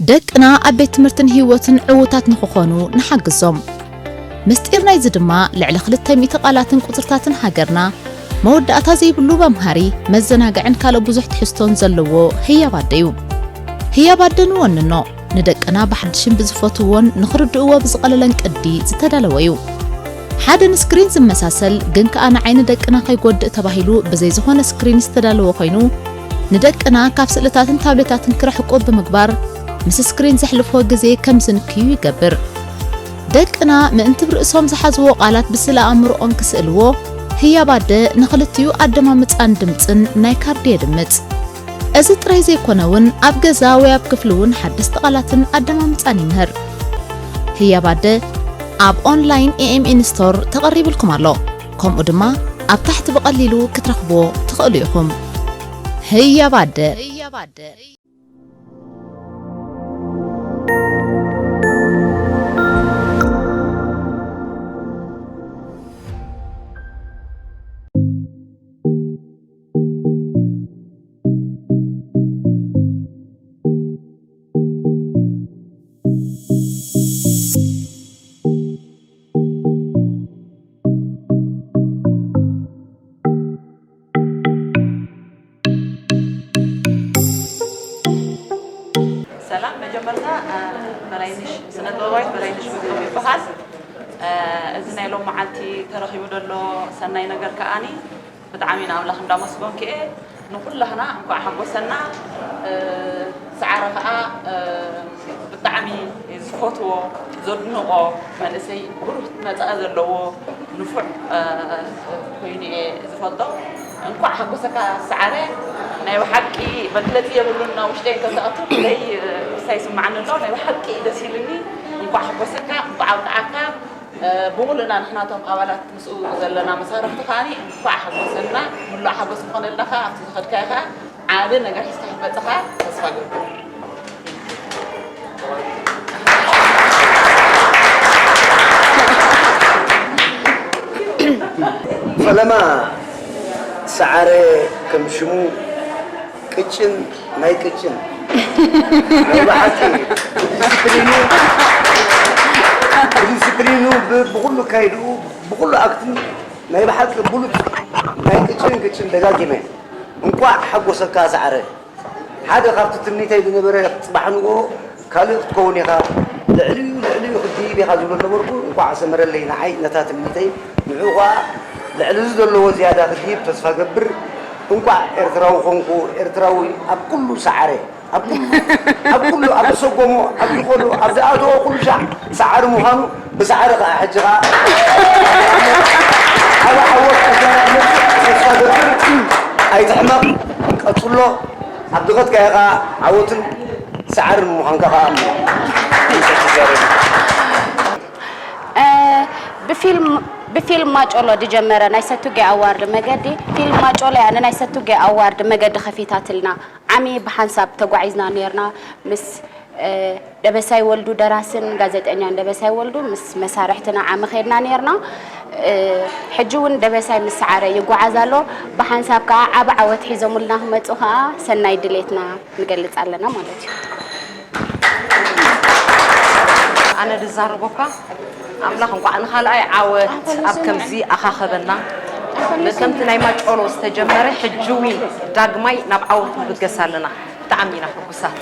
ደቅና ኣብ ቤት ትምህርትን ህይወትን ዕዉታት ንኽኾኑ ንሓግዞም። ምስጢር ናይዚ ድማ ልዕሊ ክልተ ሚእቲ ቃላትን ቁጽርታትን ሃገርና መወዳእታ ዘይብሉ መምሃሪ፣ መዘናግዕን ካልእ ብዙሕ ትሕዝቶን ዘለዎ ህያብ ኣደ እዩ። ህያብ ኣደ ንወንኖ፣ ንደቅና ብሓድሽን ብዝፈትውዎን ንኽርድእዎ ብዝቐለለን ቅዲ ዝተዳለወ እዩ። ሓደ ንስክሪን ዝመሳሰል ግን ከኣ ንዓይኒ ደቅና ከይጎድእ ተባሂሉ ብዘይ ዝኾነ ስክሪን ዝተዳለወ ኮይኑ፣ ንደቅና ካብ ስእልታትን ታብሌታትን ክርሕቁ ብምግባር ምስ ስክሪን ዘሕልፍዎ ግዜ ከም ዝንክዩ ይገብር። ደቅና ምእንቲ ብርእሶም ዝሓዝዎ ቃላት ብስእለ ኣእምሮኦም ክስእልዎ ህያብ ኣደ ንኽልቲኡ ኣደማምጻን ድምጽን ናይ ካርዲ የድምጽ። እዚ ጥራይ ዘይኮነ እውን ኣብ ገዛ ወይ ኣብ ክፍሊ እውን ሓደስቲ ቃላትን ኣደማምጻን ይምህር። ህያብ ኣደ ኣብ ኦንላይን ኤ ኤም ኢን ስቶር ተቐሪብልኩም ኣሎ። ከምኡ ድማ ኣብ ታሕቲ ብቐሊሉ ክትረኽብዎ ትኽእሉ ኢኹም። ህያብ ኣደ። ሰላም፣ መጀመርታ፣ እ፣ በላይነሽ፣ ስነ ጥበባዊት በላይነሽ መዝገቡ ይበሃል። እ፣ እዚ ናይ ሎም መዓልቲ ተረኺቡ ዘሎ ሰናይ ነገር ከኣኒ ብጣዕሚ ንኣምላኽ እንዳመስገንኩ እየ። ንኹላህና እንኳዕ ሓጎሰና። እ፣ ሰዓረ ከኣ፣ እ፣ ብጣዕሚ ዝፈትዎ፣ ዘድንቖ መንእሰይ፣ ብሩህ መጻኢ ዘለዎ ንፉዕ፣ እ፣ ኮይኑ እየ ዝፈልጦ። እንኳዕ ሓጎሰካ ሰዓረ። ናይ ብሓቂ መግለጺ የብሉን፣ ናብ ውሽጠይ እንተዝኣቱ ክንደይ፣ እ፣ ደስታ ይስምዓኒ ኣሎ። ናይ ብሓቂ ደስ ኢሉኒ። እንኳዕ ሓጎሰካ፣ እንኳዕ ኣብቅዓካ። እ፣ ብሙሉእና ንሕናቶም ኣባላት ምስኡ ዘለና መሳርሕቲ ከኣኒ እንኳዕ ሓጎሰና። ምሉእ ሓጎስ ክኾነልና ከኣ ኣብቲ ዝኸድካዮ ከኣ ዓቢ ነገር ሒዝካ ክትመጽእ ከኣ ተስፋ እገብር። ፈለማ ሰዓረ ከም ሽሙ ቅጭን ናይ ቅጭን ናይ ብሓቂ ብዲስፕሊኑ ብዲስፕሊኑ ብ- ብኹሉ ኣካይድኡ ብኹሉ ኣክትን ናይ ብሓቂ ብሉጽ ናይ ቅጭን ቅጭን ደጋጊመ እንቋዕ ሓጎሰካ ሰዓረ። ሓደ ካብቲ ትምኒተይ ዝነበረ ጽባሕ ንግሆ ካልእ ክትከውን ኢኻ፣ ልዕሊኡ ልዕሊኡ ክትድይብ ኢኻ ዝብሎ ነበርኩ። እንቋዕ ኣሰመረለይ ንዓይ ነታ ትምኒተይ። ንዕኡ ኸኣ ልዕሊ እዚ ዘለዎ ዝያዳ ክድይብ ተስፋ ገብር። እንቋዕ ኤርትራዊ ኾንኩ። ኤርትራዊ ኣብ ኩሉ ሰዓረ፣ ኣብ ኩሉ፣ ኣብ ኩሉ፣ ኣብ ዝሰጎሞ፣ ኣብ ዝኸዶ፣ ኣብ ዝኣተዎ ኩሉ ሻዕ ሰዓሪ ምዃኑ ብሰዓሪ ኸኣ ሕጂ ኸኣ ዓቢ ዓወት ኣዛራርብ ተስፋ ገብር። ኣይትሕመቕ፣ ቀጽሎ። ኣብ ዝኸድካዮ ኸኣ ዓወትን ሰዓርን ምዃንካ ኸኣ እምኖ። ብፊልም ብፊልም ማጨሎ ዝጀመረ ናይ ሰቱጌ ኣዋርድ መገዲ ፊልም ማጨሎ እያ ንናይ ሰቱጌ ኣዋርድ መገዲ ከፊታትልና። ዓሚ ብሓንሳብ ተጓዒዝና ኔርና ምስ ደበሳይ ወልዱ ደራስን ጋዜጠኛን ደበሳይ ወልዱ ምስ መሳርሕትና ዓሚ ኸድና ኔርና። ሕጂ እውን ደበሳይ ምስ ሰዓረ ይጓዓዝ ኣሎ። ብሓንሳብ ከዓ ዓቢ ዓወት ሒዞምልና ክመፁ ከዓ ሰናይ ድሌትና ንገልፅ ኣለና ማለት እዩ። ኣነ ድዛረቦ እኳ ኣምላኽ እንኳዕ ንኻልኣይ ዓወት ኣብ ከምዚ ኣኻኸበና። ከምቲ ናይ ማጨሎ ዝተጀመረ ሕጂ እውን ዳግማይ ናብ ዓወት ንብገስ ኣለና። ብጣዕሚ ኢና ሕጉሳት።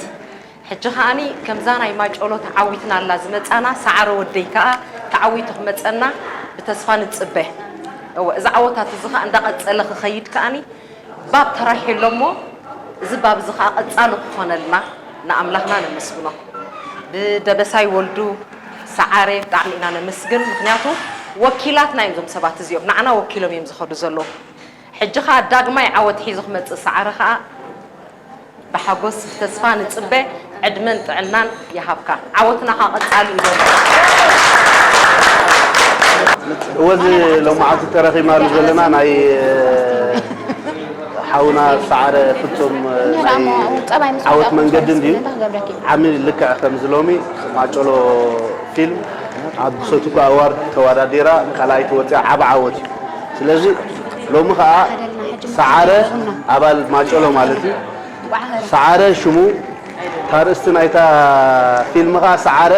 ሕጂ ከኣኒ ከምዛ ናይ ማጨሎ ተዓዊትናላ ዝመጻና ሰዓረ ወደይ ከኣ ተዓዊቱ ክመጸና ብተስፋ ንጽበ። እወ፣ እዚ ዓወታት እዚ ከኣ እንዳቐጸለ ክኸይድ ከኣኒ ባብ ተራሒሎ እሞ፣ እዚ ባብ እዚ ከኣ ቀጻሊ ክኾነልና ንኣምላኽና ነመስግኖ። ብደበሳይ ወልዱ ሰዓረ ብጣዕሚ ኢና ነመስግን። ምኽንያቱ ወኪላትና እዮም እዞም ሰባት እዚኦም፣ ንዓና ወኪሎም እዮም ዝኸዱ ዘለዉ። ሕጂ ከኣ ዳግማይ ዓወት ሒዙ ክመጽእ ሰዓረ ከኣ ብሓጎስ ብተስፋ ንጽበ። ዕድመን ጥዕናን ይሃብካ። ዓወትና ከኣ ቀጻሊ እዩ ዘሎ። እወ፣ እዚ ሎማዓንቲ ተረኺብናሉ ዘለና ናይ ሓውና ሰዓረ ፍጹም ናይ ዓወት መንገዲ እንድዩ። ዓሚ ልክዕ ከምዚ ሎሚ ማጨሎ ፊልም ኣብ ሰቱኳ ኣዋርድ ተወዳዲራ ካልኣይቲ ወፂኣ ዓቢ ዓወት እዩ። ስለዚ ሎሚ ከዓ ሰዓረ ኣባል ማጨሎ ማለት እዩ። ሰዓረ ሽሙ እታ ኣርእስቲ ናይታ ፊልም ከኣ ሰዓረ፣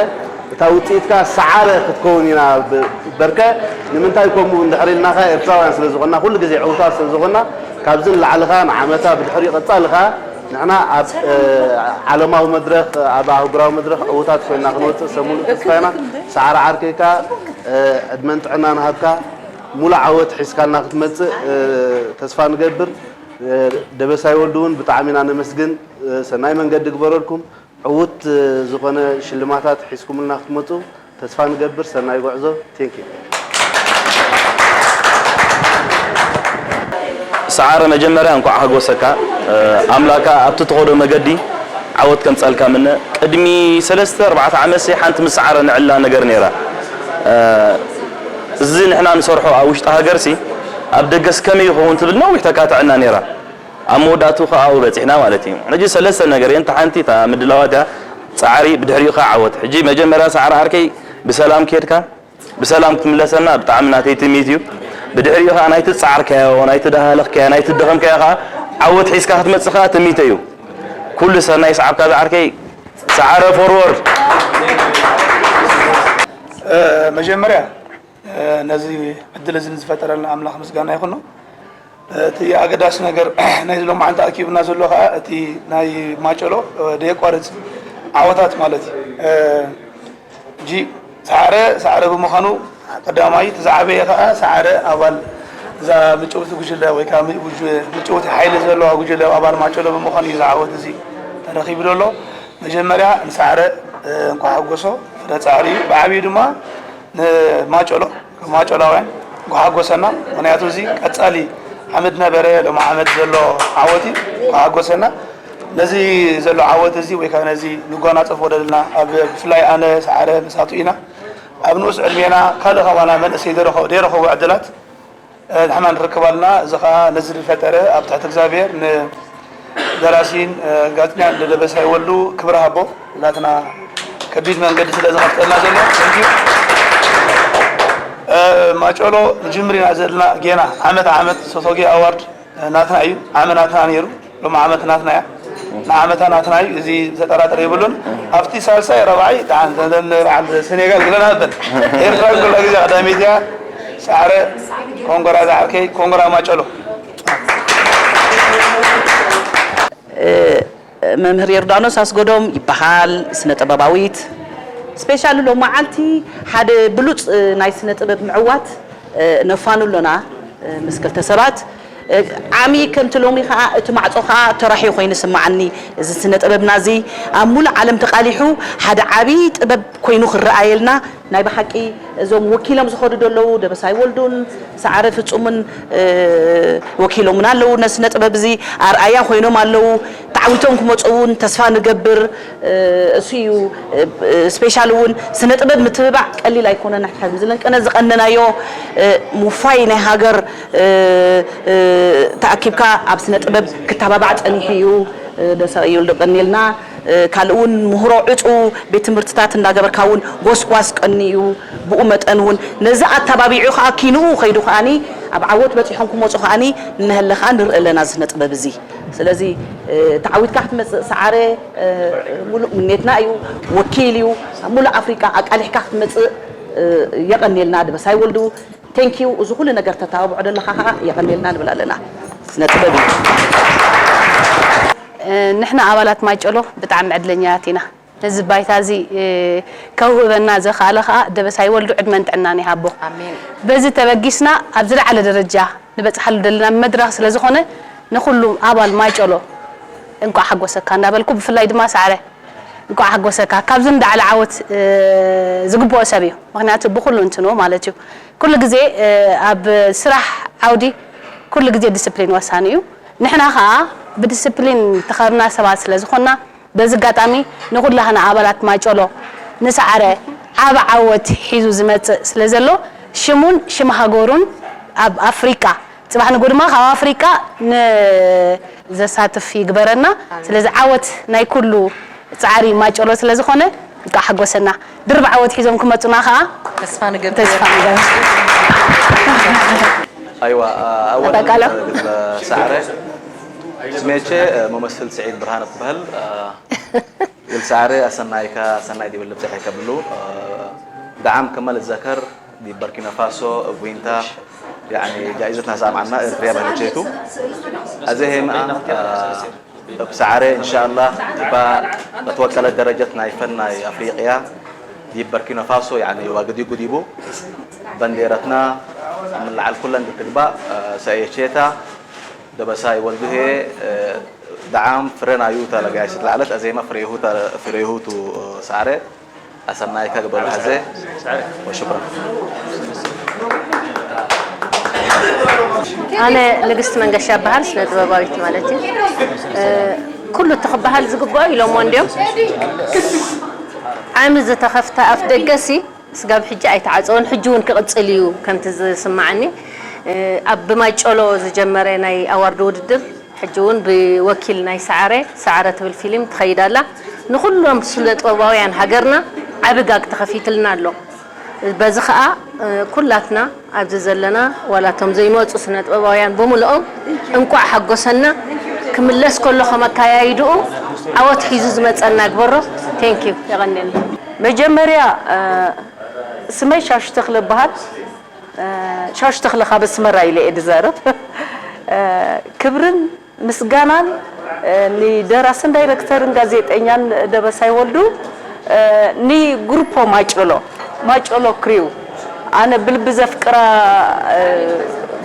እታ ውጽኢት ከኣ ሰዓረ ክትከውን ኢና። ብ-፣ በርከ ንምንታይ ከምኡ እንድሕር ኢልና ከኣ ኤርትራውያን ስለ ዝኾንና፣ ኩሉ ግዜ ዕዉታት ስለ ዝኾንና፣ ካብዚ ንላዕሊ ከኣ ንዓመታ ብድሕሪኡ ቀጻሊ ከኣ ንሕና ኣብ፣ እ፣ ዓለማዊ መድረኽ፣ ኣብ ኣህጉራዊ መድረኽ ዕዉታት ኮይና ክንወጽእ ሰብ ሙሉእ ተስፋ ኢና። ሰዓረ ዓርከይ ከኣ፣ እ፣ ዕድመን ጥዕናን ሃብካ፣ ሙሉእ ዓወት ሒዝካልና ክትመጽእ፣ እ፣ ተስፋ ንገብር። እ፣ ደበሳይ ወልዱ እውን ብጣዕሚ ኢና ነመስግን። እ፣ ሰናይ መንገዲ ግበረልኩም። ዕዉት፣ እ፣ ዝኾነ ሽልማታት ሒዝኩምልና ክትመጹ ተስፋ ንገብር። ሰናይ ጉዕዞ። Thank you። ሰዓረ፣ መጀመርያ እንኳዕ ሓጎሰካ። እ፣ ኣምላካ ኣብቲ ትኸዶ መገዲ ዓወት ከምጸልካ ምነ። ቅድሚ ሰለስተ ኣርባዕተ ዓመትሲ ሓንቲ ምስ ሰዓረ ንዕላ ነገር ነይራ። እ፣ እዚ ንሕና ንሰርሖ ኣብ ውሽጢ ሃገርሲ ኣብ ደገስ ከመይ ይኸውን ትብል ነዊሕ ተካትዕና ነይራ። ኣብ መወዳእትኡ ከኣ ኣብኡ በጺሕና ማለት እዩ። ሕጂ ሰለስተ ነገር እየን። እታ ሓንቲ እታ ምድላዋት እያ፣ ጻዕሪ፣ ብድሕሪኡ ከኣ ዓወት። ሕጂ መጀመርያ ሰዓረ ዓርከይ ብሰላም ከድካ፣ ብሰላም ክትምለሰና ብጣዕሚ ናተይ ትምኒት እዩ። ብድሕሪኡ ከኣ ናይቲ ዝጸዓርካዮ፣ ናይቲ ዝሃለኽካዮ፣ ናይቲ ዝደኸምካዮ ከኣ ዓወት ሒዝካ ክትመጽእ ከኣ ትምኒተይ እዩ። ኩሉ ሰናይ ይስዓብካ ዝዓርከይ። ሰዓረ ፎርወርድ። እ፣ መጀመርያ፣ እ፣ ነዚ ዕድል እዚ ንዝፈጠረልና ኣምላኽ ምስጋና ይኹኖ። እቲ ኣገዳሲ ነገር ናይዚ ሎማዓንቲ ኣኪቡና ዘሎ ከኣ እቲ ናይ ማጨሎ፣ እ፣ ደየቋርጽ ዓወታት ማለት እዩ። እ፣ ሕጂ ሰዓረ፣ ሰዓረ ብምዃኑ ቀዳማይ እቲ ዝዓበየ ከኣ ሰዓረ ኣባል እዛ ምጭውቲ ጉጅለ ወይ ከኣ ምጭ-፣ ምጭውቲ ሓይሊ ዘለዋ ጉጅለ ኣባል ማጨሎ ብምዃኑ እዩ እዚ ዓወት እዚ ተረኺቡ ዘሎ። መጀመርያ ንሰዓረ፣ እ፣ እንኳዕ ሓጎሶ፣ ፍረ ጻዕሪ እዩ። ብዓብዩ ድማ ንማጨሎ፣ ማጨላውያን እንኳዕ ሓጎሰና። ምኽንያቱ እዚ ቀጻሊ ዓመት ነበረ፣ ሎም ዓመት ዘሎ ዓወት እዩ። እንኳዕ ሓጎሰና። ነዚ ዘሎ ዓወት እዚ ወይ ከዓ ነዚ ንጓናጸፎ ዘለና ኣብ ብፍላይ ኣነ ሰዓረ መሳቱ ኢና። ኣብ ንኡስ ዕድሜና ካልእ ከማና መንእሰይ ደረኸ-፣ ደይረኸቦ ዕድላት፣ እ፣ ንሕና ንረክብ ኣለና። እዚ ኸኣ ነዚ ዝፈጠረ ኣብ ትሕቲ እግዚኣብሔር ንደራሲን፣ እ፣ ጋዜጠኛን ንደበሳይ ወልዱ ክብሪ ሃቦ፣ ናትና ከቢድ መንገዲ ስለ ዝኸፍተልና ዘሎ። Thank you። እ፣ ማጨሎ ንጅምር ኢና ዘለና ጌና ዓመት ዓመት ሶሶጌ ኣዋርድ ናትና እዩ። ዓመ ናትና ነይሩ፣ ሎም ዓመት ናትና እያ። ንዓመታ ናትና እዩ፣ እዚ ዘጠራጥር የብሉን። ኣብቲ ሳልሳይ፣ ራብዓይ፣ ደሓን፣ ዘ-፣ ዘ-፣ በዓል ሴኔጋል ግለና ነበር። ኤርትራ ኩላ ግዜ ቀዳመይቲ እያ። ሰዓረ፣ ኮንጎራ ዝዓርከይ፣ ኮንጎራ ማጨሎ። እ፣ መምህር ዮርዳኖስ ኣስገዶም ይበሃል፣ ስነ ጥበባዊት። ስፔሻሊ ሎመዓልቲ ሓደ ብሉጽ፣ እ፣ ናይ ስነ ጥበብ ምዕዋት፣ እ፣ ነፋኑ ኣሎና፣ እ፣ ምስ ክልተ ሰባት። እ፣ ዓሚ ከምቲ ሎሚ ኸኣ እቲ ማዕጾ ኸኣ ተራሕዩ ኮይኑ ይስምዓኒ። እዚ ስነ ጥበብና እዚ ኣብ ሙሉእ ዓለም ተቓሊሑ ሓደ ዓቢ ጥበብ ኮይኑ ክረኣየልና ናይ ብሓቂ እዞም ወኪሎም ዝኸዱ ዘለዉ ደበሳይ ወልዱን ሰዓረ ፍጹምን፣ እ፣ ወኪሎምና ኣለዉ። ነዚ ስነ ጥበብ እዚ ኣርኣያ ኮይኖም ኣለዉ። ተዓዊቶም ክመጹ እውን ተስፋ ንገብር። እ፣ እሱ እዩ፣ እ፣ ስፔሻል እውን ስነ ጥበብ ምትብባዕ ቀሊል ኣይኮነን። ሕዚ ዝለንቀነ ዝቐነናዮ፣ እ፣ ሙፋይ ናይ ሃገር፣ እ፣ እ፣ ተኣኪብካ ኣብ ስነ ጥበብ ክተባባዕ ጸኒሑ እዩ። እ፣ ደሰ እዩ ልደቀኒልና። እ፣ ካልእ እውን ምህሮ ዕጹ ቤት ትምህርትታት እንዳገበርካ እውን ጎስጓስ ቀኒ እዩ። ብኡ መጠን እውን ነዚ ኣተባቢዑ ከዓ ኪንኡ ከይዱ ከዓኒ ኣብ ዓወት በፂሖም ክመፁ ከዓኒ እነሀለ ከዓ ንርኢ ኣለና እዚ ስነ ጥበብ እዚ። ስለዚ፣ እ፣ ተዓዊትካ ክትመፅእ ሰዓረ፣ እ፣ ሙሉእ ምኔትና እዩ። ወኪል እዩ። ኣብ ሙሉእ ኣፍሪቃ ኣቃሊሕካ ክትመፅእ፣ እ፣ የቐንየልና ደበሳይ ወልዱ። ቴንኪዩ፣ እዚ ኩሉ ነገር ተተባብዖ ዘለኻ ከዓ የቐንየልና ንብል ኣለና። ስነ ጥበብ እዩ። እ፣ ንሕና ኣባላት ማይጨሎ ብጣዕሚ ዕድለኛታት ኢና። ነዚ ባይታ እዚ፣ እ፣ ከውህበና ዘኽኣለ ከዓ ደበሳይ ወልዱ ዕድመን ጥዕናን ይሃቦ። ኣሜን። በዚ ተበጊስና ኣብ ዝለዓለ ደረጃ ንበጽሓሉ ዘለና መድረኽ ስለ ዝኾነ ንኹሉ ኣባል ማይጨሎ እንቋዕ ሓጎሰካ እንዳበልኩ፣ ብፍላይ ድማ ሳዕረ እንቋዕ ሓጎሰካ። ካብዚ ንላዕሊ ዓወት፣ እ፣ ዝግብኦ ሰብ እዩ። ምኽንያቱ ብኹሉ እንትኑ ማለት እዩ። ኩሉ ግዜ፣ እ፣ ኣብ ስራሕ ዓውዲ ኩሉ ግዜ ዲስፕሊን ወሳኒ እዩ። ንሕና ኸኣ ብዲስፕሊን ተኸብና ሰባት ስለ ዝኾንና፣ በዚ ኣጋጣሚ ንኹላህና ኣባላት ማይጨሎ ንሰዓረ ዓቢ ዓወት ሒዙ ዝመጽእ ስለ ዘሎ፣ ሽሙን ሽም ሃገሩን ኣብ ኣፍሪቃ፣ ጽባሕ ንግሆ ድማ ካብ ኣፍሪቃ ንዘሳትፍ ይግበረና። ኣሜን። ስለዚ ዓወት ናይ ኩሉ ጻዕሪ ማይጨሎ ስለ ዝኾነ፣ እንቃዕ ሓጎሰና። ድርብ ዓወት ሒዞም ክመጹና ከኣ ተስፋ ንገብር። ተስፋ ንገብር። ኣይዋ፣ ኣወል ተቃሎ። ግዝበ ሳዕረ። ስሜቼ፣ መመስል ስዒድ ብርሃነ ትበሃል። ይልሳዕረ ኣሰናይካ ኣሰናይ ዲብል ልብፅሐ ከብሉ ደዓም ከመል ዘከር ዲበርኪኖ ፋሶ ዊንታ ያኒ ጃይዘት ናሳ ማዕና ኤርትሪያ በለቼቱ ኣዘ ሄማ ብሳዕረ እንሻላ ዲባ በተወቀለ ደረጀት ናይ ፈን ናይ ኣፍሪቅያ ዲበርኪኖ ፋሶ ያኒ ዋግዲ ጉዲቡ በንዴረትና ምልዓል ኩለን ድትግባእ ሰየቼታ ደበሳይ ወልድሄ ደዓም ፍረን ኣዩ ተለጋይ ስትላዕለት ኣዜማ ፍሬሁ ፍሬሁ ቱ ሳዕረ ኣሰናይካ ግበሩ ሐዘ ወሽኩራን። ኣነ ንግስቲ መንገሻ እበሃል፣ ስነ ጥበባዊት ማለት እዩ። ኩሉ እቲ ክበሃል ዝግብኦ ኢሎምዎ እንድዮም። ዓሚ ዝተኸፍተ ኣፍ ደገሲ ስጋብ ሕጂ ኣይተዓፀወን፣ ሕጂ እውን ክቕፅል እዩ ከምቲ ዝስማዓኒ። ኣብ ብማይጨሎ ዝጀመረ ናይ ኣዋርድ ውድድር ሕጂ እውን ብወኪል ናይ ሰዓረ፣ ሰዓረ ትብል ፊልም ትኸይድ ኣላ። ንኹሎም ስነ ጥበባውያን ሃገርና ዓቢ ጋግ ተኸፊትልና ኣሎ። በዚ ኸኣ ኩላትና ኣብዚ ዘለና ዋላ እቶም ዘይመፁ ስነ ጥበባውያን ብምልኦም እንቋዕ ሓጎሰና። ክምለስ ከሎ ከም ኣካያይድኡ ዓወት ሒዙ ዝመፀና ግበሮ። Thank you። የቐንየልና። መጀመርያ ስመይ ሻሹ ተኽለ እበሃል። ሻሹ ተኽለ ካብ ኣስመራ ኢለ እየ ዝዛረብ። ክብርን ምስጋናን ንደራስን ዳይረክተርን ጋዜጠኛን ደበሳይ ወልዱ ንግሩፖ ማጨሎ ማጨሎ ክሪው ኣነ ብልቢ ዘፍቅራ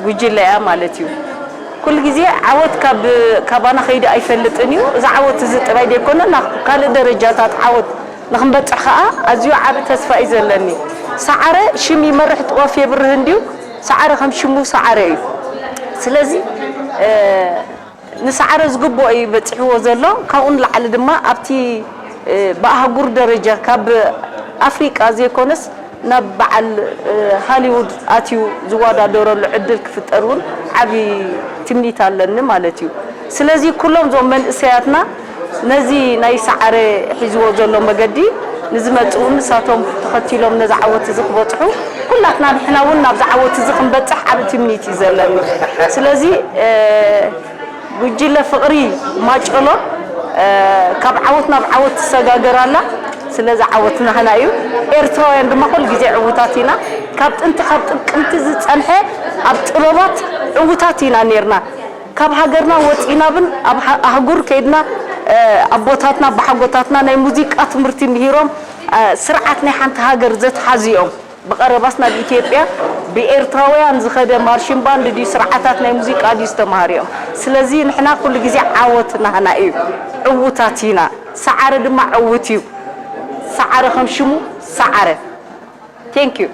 ጉጅለ እያ ማለት እዩ። ኩሉ ግዜ ዓወት ካብ ካባና ከይዱ ኣይፈልጥን እዩ። እዚ ዓወት እዚ ጥራይ ዘይኮነ ናብ ካልእ ደረጃታት ዓወት ንኽንበፅሕ ከዓ ኣዝዩ ዓቢ ተስፋ እዩ ዘለኒ። ሰዓረ ሽም ይመርሕ ጥዋፍ የብርህ እንድዩ። ሰዓረ ከም ሽሙ ሰዓረ እዩ። ስለዚ ንሰዓረ ዝግብኦ እዩ በፂሕዎ ዘሎ። ካብኡ ንላዕሊ ድማ ኣብቲ ብኣህጉር ደረጃ ካብ ኣፍሪቃ ዘይኮነስ ናብ በዓል ሃሊውድ ኣትዩ ዝወዳደረሉ ዕድል ክፍጠር እውን ዓቢ ትምኒት ኣለኒ ማለት እዩ። ስለዚ ኩሎም እዞም መንእሰያትና ነዚ ናይ ሰዓረ ሒዝዎ ዘሎ መገዲ ንዝመፅኡ እውን ንሳቶም ተኸቲሎም ነዚ ዓወት እዚ ክበፅሑ ኩላትና ንሕና እውን ናብዚ ዓወት እዚ ክንበፅሕ ዓቢ ትምኒት እዩ ዘለኒ። ስለዚ ጉጅለ ፍቕሪ ማጨሎ ካብ ዓወት ናብ ዓወት ትሰጋገር ኣላ። ስለዚ ዓወት ናህና እዩ። ኤርትራውያን ድማ ኩሉ ግዜ ዕዉታት ኢና። ካብ ጥንቲ ካብ ጥቅምቲ ዝፀንሐ ኣብ ጥበባት ዕዉታት ኢና ነርና። ካብ ሃገርና ወፂና ብን ኣብ ኣህጉር ከይድና ኣቦታትና ኣቦሓጎታትና ናይ ሙዚቃ ትምህርቲ ምሂሮም ስርዓት ናይ ሓንቲ ሃገር ዘትሓዙ እዮም። ብቐረባስ ናብ ኢትዮጵያ ብኤርትራውያን ዝኸደ ማርሽን ባንድ ድዩ ስርዓታት ናይ ሙዚቃ ድዩ ዝተምሃሩ እዮም። ስለዚ ንሕና ኩሉ ግዜ ዓወት ናህና እዩ። ዕዉታት ኢና። ሰዓረ ድማ ዕዉት እዩ። ሰዓረ ከም ሽሙ ሰዓረ። Thank you።